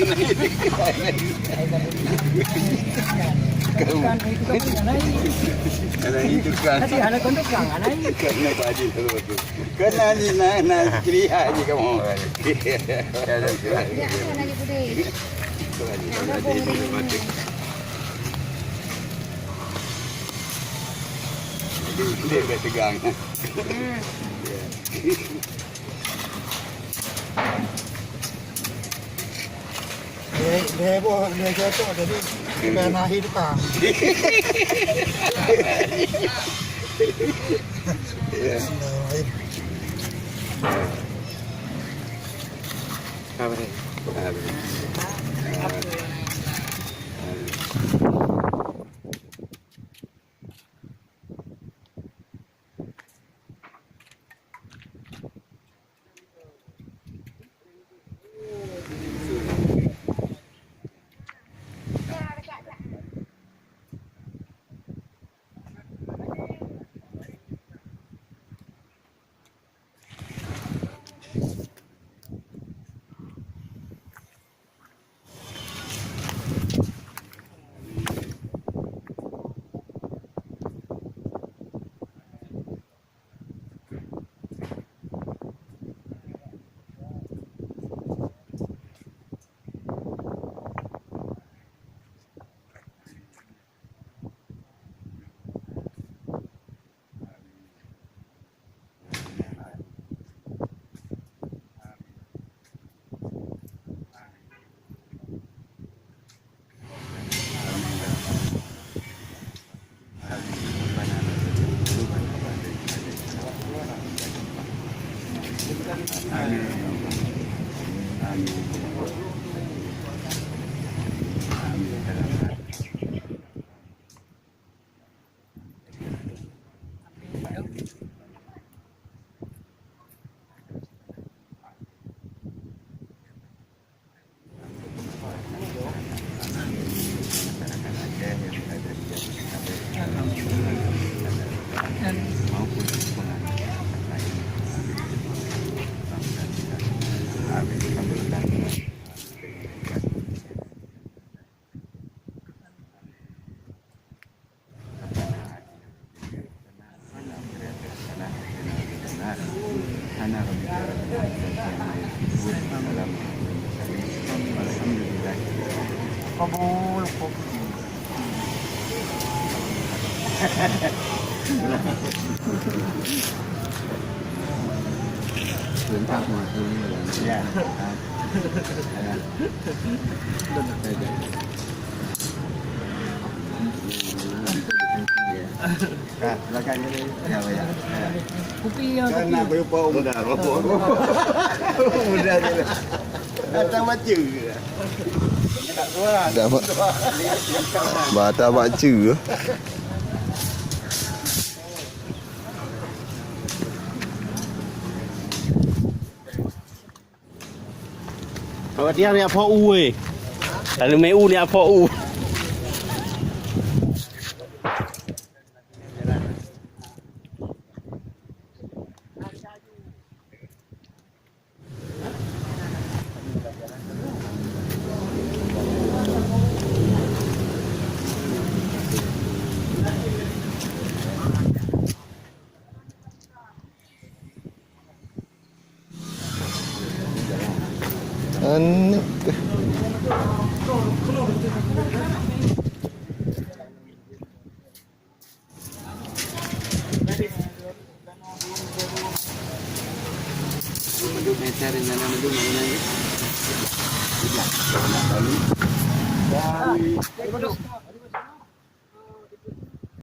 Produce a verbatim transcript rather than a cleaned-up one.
Kalau itu kan, kalau itu kan. Tadi ada kontrak kan, ada. Kena baju tu. Kena ni, na, na, kiri hak je kamu. Ya, ya, ya. Ya, ya, ya. Jadi, dia agak tegang. Hmm. Ya. Dia, dia heboh, dia jatuh, jadi bukan akhir tukang. Apa ni? Kabul, kabul. Lengkap semua. Ya. Ya. Ya. Ka, silakan dulu. Ya, ya. Ya. Kupi yang kan kopi. Nak berupa muda, rokok. Muda je lah. Datang macam ke? Dah, Mak. Mata baca. Awak tiang ni apa u, eh? Lalu mai u ni apa u? Aneuk.